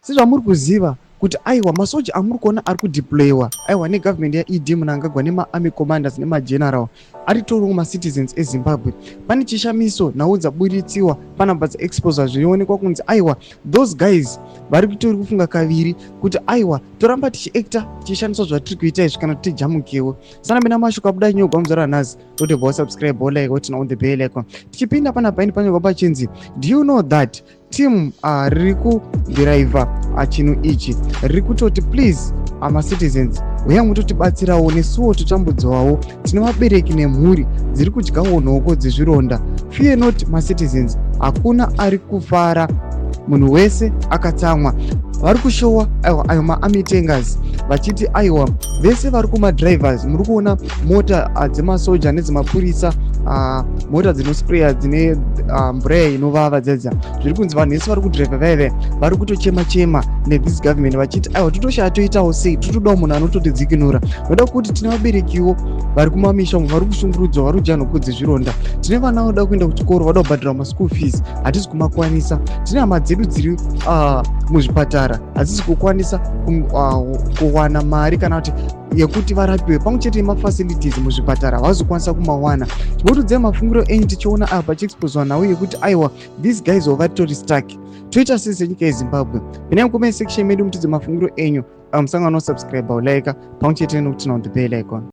Sezvamuri kuziva kuti aiwa, masoja amuri kuona ari kudeployiwa aiwa negovernment yaED Mnangagwa nemaarmy commanders nemageneral aritoriwo macitizens eZimbabwe. Pane chishamiso, nhau dzaburitsiwa panapa dzaexposa, zvinoonekwa kunzi aiwa, those guys vari kutori kufunga kaviri kuti aiwa, toramba tichiacta tichishandiswa zvatiri kuita izvi kana kuti tijamukewo. Sanambe namashoko abuda nyogwa muzara nhasi, totobva wasubscribe, wolike, woturn on the bell icon. Tichipinda panapa ini panyorwa pachinzi, "Do you know that team riri kudhiraivha chinhu ichi riri kutoti, please, macitizens, uya mutotibatsirawo nesuwo totambudzwawo, tine vabereki nemhuri dziri kudyawo nhoko dzezvironda. Fear not, macitizens, hakuna ari kufara, munhu wese akatsamwa." Vari kushowa aiwa ayo maarmy tankers vachiti aiwa, vese vari kumadrivers, muri kuona mota dzemasoja nedzemapurisa, mota dzinospraya dzine mvura inovava dzedza. Zviri kunzi vanhu vese vari kudhiraivha vaive vari kutochema chema nethis government vachiti aiwa, totoshaya toitawo sei, totodawo munhu anototidzikinura, noda kuti tine vaberekiwo vari kumamisha umu vari kushungurudzwa, vari kudya nhoko dzezvironda. Tine vana vanoda kuenda kuchikoro, vada kubhadhara maschool fees, hatisi kumakwanisa. Tine hama dzedu dziri muzvipatara, hadzisi kukwanisa kuwana mari kana kuti yekuti varapiwe, pamwe chete nemafacilities muzvipatara havazokwanisa kumawana. Votudzai mafungiro enyu tichiona apa pachiexposwa nhau yekuti aiwa, these guys were vatori stuck. Toita sei senyika yeZimbabwe? Pinai mucomment section medu mutidze mafungiro enyu. Musangano, subscribe, ulike pamwe chete nekuturn on the bell icon.